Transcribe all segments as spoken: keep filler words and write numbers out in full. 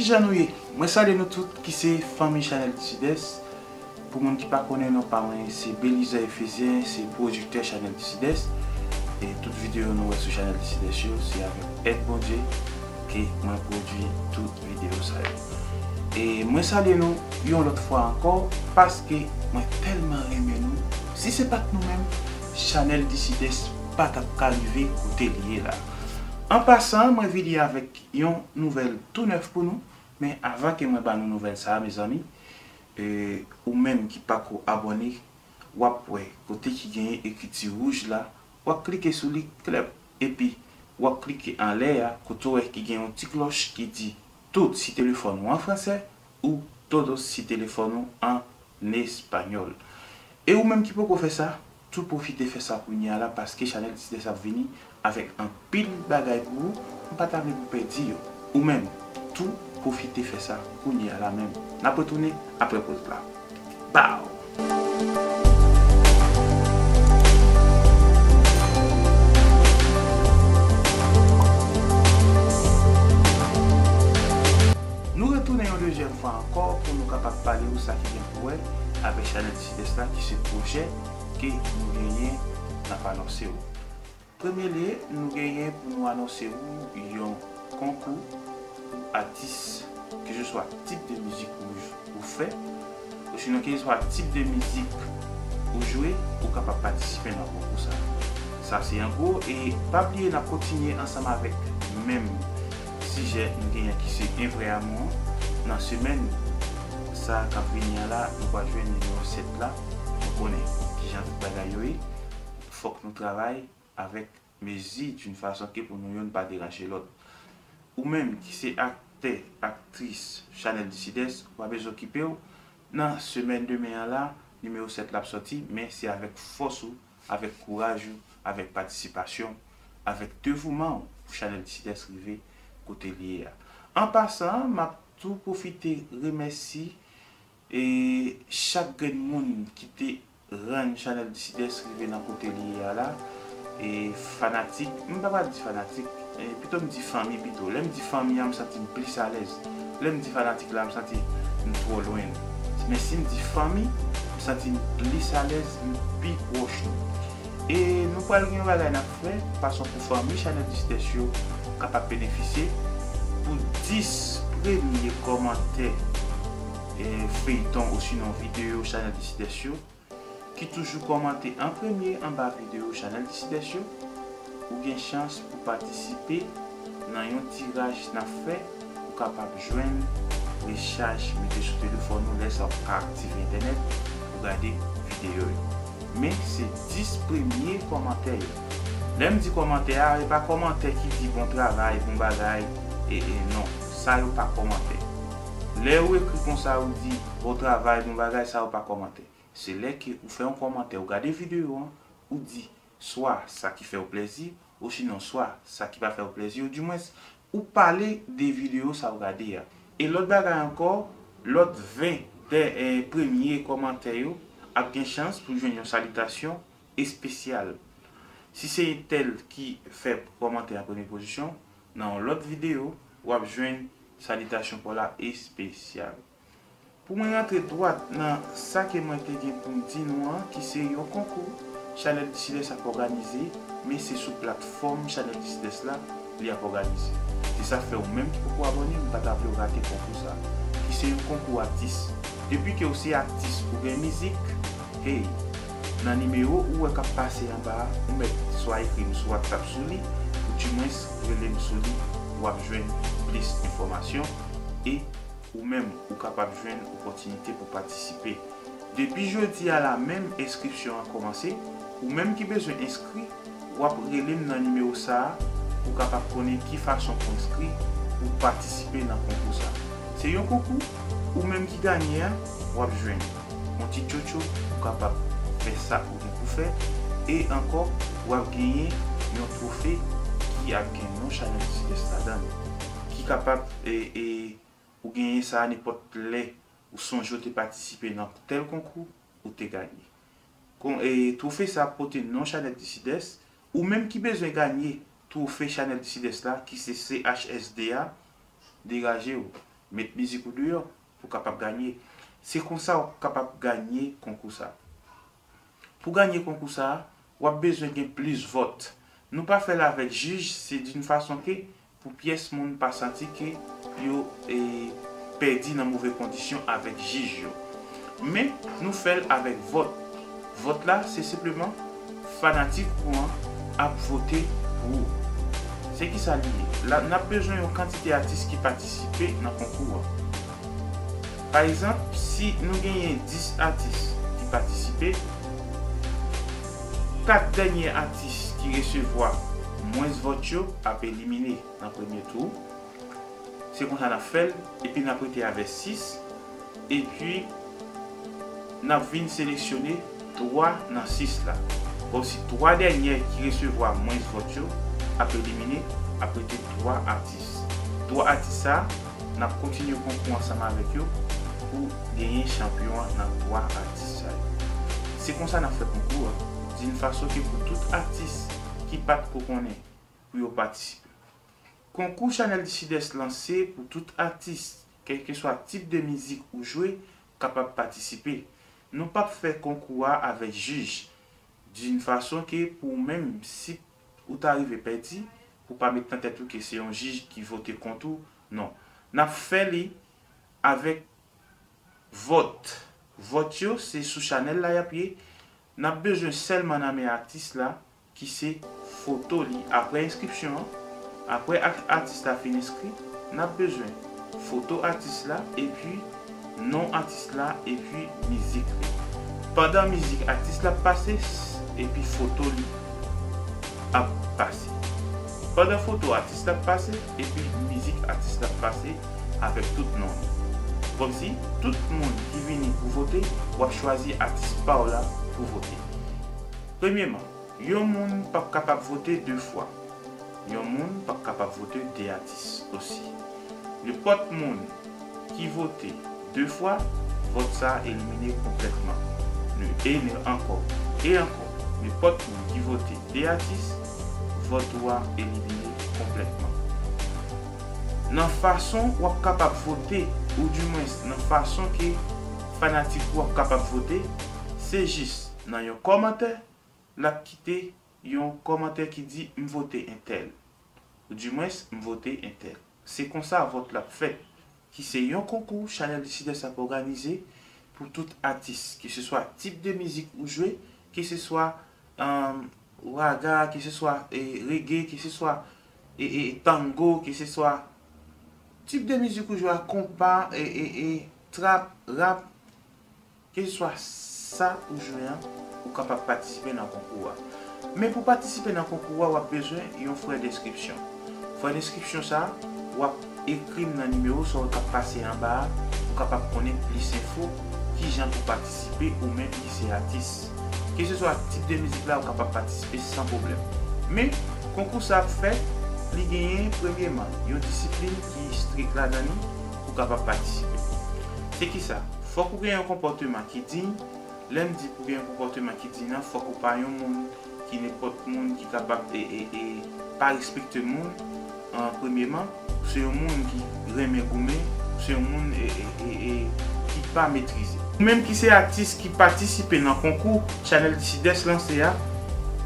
Kijan nou ye? Mwen salye nou tout ki se fanmi Chanèl Disides. Pou moun ki pa konnen non pa mwen, se Beliza Efezyen, se pwodiktè Chanèl Disides. E tout videyo nou wè sou Chanèl Disides yo, se avèk èd Bondye ke mwen pwodui tout videyo sa yo. E mwen salye nou yon lòt fwa ankò, paske mwen tèlman renmen nou. Si se pa t nou menm, Chanèl Disides pa t ap ka rive kote li ye la. An pasan, mwen vini avèk yon nouvèl tou nèf pou nou. Men avan ke mwen ba nou nouvèl sa a, mezanmi, e, ou menm ki pako abòne, w ap wè kote ki genyen ekriti wouj la, w ap klike sou li klèp, epi w ap klike anlè a, kote w wè ki gen yon ti klòch ki di tout si telefòn ou an fransè ou todos si telefòn ou an espanyòl. E ou menm ki poko fè sa, tou pwofite fè sa kounye a la, paske Chanèl Disides ap vini avèk anpil bagay pou ou, m pa ta vle pou pèdi yo. Ou menm, tou pwofite fè sa kounye a la menm. N ap retounen apre poz la. Pow! Nou retounen yon dezyèm fwa ankò pou nou kapab pale ou sa ki gen pou wè avèk Chanèl Disides la, ki se pwojè ke nou genyen n ap anonse ou. Premye lye, nou genyen pou nou anonse ou yon konkou pou atis, keseswa tip de mizik ou, ou fè, osinon keseswa tip de mizik ou jwe, ou kapab patisipe nan konkou sa. Sa se an gwo, e pa bliye n ap kontinye ansanm avèk menm sijè nou genyen ki se Un vrai amour. Nan semèn sa k ap vini an la, nou pral jwenn nimewo sèt la. Nou konnen kijan tout bagay yo ye. Fòk nou travay avèk mezi d'une façon ke pou nou youn pa deranje lòt. Ou menm ki se aktè, aktris Chanèl Disides, ou pa bezwen okipe w. Nan semèn demen an la, nimewo sèt la ap sòti, men se avèk fòs ou, avèk kouraj ou, avèk patisipasyon, avèk devouman ou pou Chanèl Disides rive kote li ye a. An pasan, m ap tou pwofite remèsye e chak grenn moun ki te rann Chanèl Disides rive nan kote li ye a la. E fanatik, m pa pral di fanatik, e pito m di fanmi pito. Lè m di fanmi an, m santi m plis alèz. Lè m di fanatik la, m santi m twò lwen. Men si m di fanmi, m santi m plis alèz, m pi pwòch nou. E nou pral gen yon bagay n ap fè, fason pou fanmi Chanèl Disides yo kapab benefisye. Pou dis premye kòmantè, e, feyton osinon videyo Chanèl Disides yo, ki toujou kòmante an premye anba videyo Chanèl Disides yo, ou gen chans pou patisipe nan yon tiraj n ap fè, ou kapab jwenn rechaj mete sou telefòn ou, lè sa w ka aktive entènèt pou gade videyo yo. Men se dis premye kòmantè yo. Lè m di kòmantè a, e pa kòmantè ki di bon travay, bon bagay, e, e non, sa yo pa kòmantè. Lè ou ekri konsa, ou di bon travay, bon bagay, sa yo pa kòmantè. Se lè ke ou fè yon kòmantè, ou gade videyo an, ou di swa sa ki fè w plèzi, osinon swa sa ki pa fè w plèzi, ou dimwens, ou pale de videyo sa w gade a. E lòt bagay ankò, lòt ven dè, eh, premye kòmantè yo ap gen chans pou jwenn yon salitasyon espesyal. Si se entèl ki fè kòmantè an premye pozisyon, nan yon lòt videyo, w ap jwenn salitasyon pa w la espesyal. Pou mwen rantre dwat nan sa ke mwen te gen pou m di nou an, ki se yon konkou Chanèl Disides ap òganize, men se sou platfòm Chanèl Disides la li ap òganize. Se sa k fè ou menm ki poko abòne, m pa ta vle w rate konkou sa, ki se yon konkou atis. Depi ke w se atis ou gen mizik, hey, nan nimewo ou wè k ap pase anba a, ou mèt swa ekri m sou WhatsApp sou li, ou dimwens rele m sou li, w ap jwenn plis enfòmasyon. E ou menm, ou kapab jwenn opòtinite pou patisipe. Depi jodi a la menm, enskripsyon an kòmanse. Ou menm ki bezwen enskri, w ap rele m nan nimewo sa a pou w kapab konnen ki fason pou enskri pou w patisipe nan konkou sa a. Se yon konkou, ou menm ki ganye a, w ap jwenn yon ti tchotcho pou w kapab fè sa ou gen pou fè. E ankò, w ap genyen yon twofe ki ap gen non Chanèl Disides ladan l, ki kapab, e, e, ou genyen sa a nenpòt lè ou sonje w te patisipe nan tèl konkou, ou te ganye. Kon, e, twofe sa ap pote non Chanèl Disides, ou menm ki bezwen ganye twofe Chanèl Disides la, ki se C H S D a, degaje w. Met mizik ou deyò pou w kapab ganye. Se konsa w ap kapab ganye konkou sa. Pou ganye konkou sa a, w ap bezwen gen plis vòt. Nou pa fè l avèk jij, se d'une façon ke pou pyès moun pa santi ke yo e, pèdi nan move kondisyon avèk jij yo. Men, nou fè l avèk vòt. Vòt la, se senpleman fanatik ou an ap vote pou ou. Se ki sa li ye? La, n ap bezwen yon kantite atis ki patisipe nan konkou an. Pa egzanp, si nou genyen dis atis ki patisipe, kat dènye atis ki resevwa mwens vòt yo ap elimine nan premye tou. Se konsa n ap fè l, epi n ap rete avè sis, epi n ap vin seleksyone twa nan sis la. Kòmsi twa dènye ki resevwa mwens vòt yo ap elimine, ap rete twa atis. Twa atis sa a, n ap kontinye konkou ansanm avèk yo pou genyen chanpyon an nan twa atis sa yo. Se konsa n ap fè konkou a, d'une façon ke pou tout atis ki pa t ko konnen pou yo patisipe. Konkou Chanèl di Sidès lanse pou tout atis, kèlkeswa tip de mizik ou jwe, kapab patisipe. Nou p ap fè konkou a avèk jij, d'une façon ke pou ou menm, si ou ta rive pèdi, pou pa met nan tèt ou ke se yon jij ki vote kont ou, non. N ap fè li avèk vòt. Vòt yo, se sou chanèl la y ap ye. N ap bezwen sèlman nan men atis la, ki se foto li. Apre enskripsyon an, apre a- atis la fin enskri, n ap bezwen foto atis la, epi non atis la, epi mizik li. Pandan mizik atis la ap pase, s- epi foto li ap pase. Pandan foto atis la ap pase, epi mizik atis la ap pase avèk tout non li. Kòmsi, tout moun ki vini pou vote, w ap chwazi atis pa w la pou vote. Premyeman, yon moun p ap kapab vote de fwa. Yon moun p ap kapab vote de atis osi. Nenpòt moun ki vote de fwa, vòt sa a elimine konplètman. Ne- E ne- ankò, e ankò, nenpòt moun ki vote de atis, vòt ou a elimine konplètman. Nan fason w ap kapab vote, oudimwens nan fason ke fanatik ou ap kapab vote, se jis nan yon kòmantè, l ap kite yon kòmantè ki di, "M vote entèl." Oudimwens, "M vote entèl." Se konsa vòt la ap fèt, ki se yon konkou Chanèl di Sidès ap òganize pou tout atis, keseswa tip de mizik ou jwe, keseswa, um, raga, keseswa, e, reggae, keseswa, e, e, tango, keseswa tip de mizik ou jwe a, konpa, e, e, e, trap, rap, keseswa sa ou jwe an, ou kapab patisipe nan konkou a. Men pou patisipe nan konkou a, w ap bezwen yon frè denskripsyon. Frè denskripsyon sa, w ap ekri m nan nimewo sa w k ap pase anba a, pou w kapab konnen plis enfo kijan pou patisipe ou menm ki se atis. Keseswa tip de mizik la, ou kapab patisipe san pwoblèm. Men, konkou sa ap fèt, li genyen, premyeman, yon disiplin ki estrik ladan li, pou w kapab patisipe. Se kisa? Fòk ou gen yon konpòteman ki diy. Lè m di pou gen yon konpòteman ki diy nan, fòk ou pa yon moun ki nenpòt moun ki kapab e, e, e pa respekte moun, an premyeman. Ou se yon moun ki renmen goumen, ou se yon moun e, e, e, e, ki pa metrize. Ou menm ki se atis ki patisipe nan konkou Chanèl di Sidès lanse a,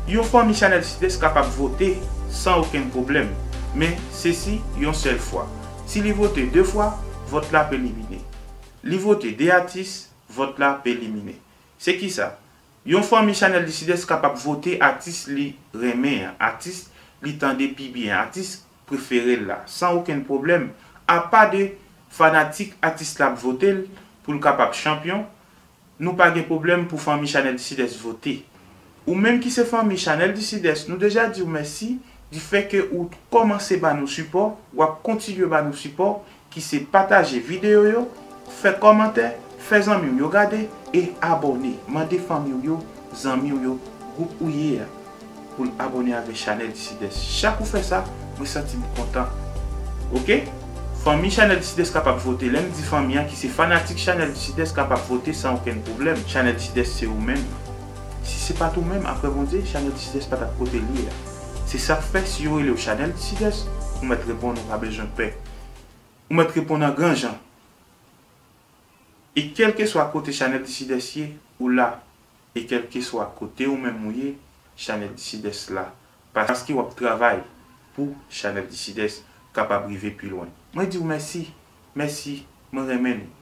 yon fanmi Chanèl di Sidès kapab vote san okenn pwoblèm, men se si yon sèl fwa. Si li vote de fwa, vòt la ap elimine. Li vote de atis, vòt la ap elimine. Se kisa? Yon fanmi Chanèl di Sidès kapab vote atis li renmen an, atis li tande pi byen, atis prefere l la, san okenn pwoblèm. Apa de fanatik atis la ap vote l pou l kapab chanpyon, nou pa gen pwoblèm pou fanmi Chanèl di Sidès vote. Ou menm ki se fanmi Chanèl di Sidès, nou deja di w mèsi difè ke ou kòmanse ba nou sipò, w ap kontinye ba nou sipò, ki se pataje videyo yo, fè kòmantè, fè zanmi w yo gade, e abòne. Mande fanmi w yo, zanmi w yo, gwoup ou ye a, pou l abòne avèk Chanèl di Sidès. Chak ou fè sa, mwen santi m kontan. Oke? Fanmi Chanèl di Sidès kapab vote. Lè m di fanmi an, ki se fanatik Chanèl di Sidès, kapab vote san okenn pwoblèm. Chanèl di Sidès se ou menm. Si se pa t ou menm, apre Bondye, Chanèl di Sidès pa t ap kote l ye a. Se sa k fè, si yo rele w Chanèl di Sidès, ou mèt reponn, ou pa bezwen pè. Ou mèt reponn an gran jan. E kèlkeswa kote Chanèl Disides ye, ou la. E kèlkeswa kote ou menm ou ye, Chanèl Disides la. Paske w ap travay pou Chanèl Disides kapab rive pi lwen. Mwen di w mèsi, mèsi, mwen renmen nou.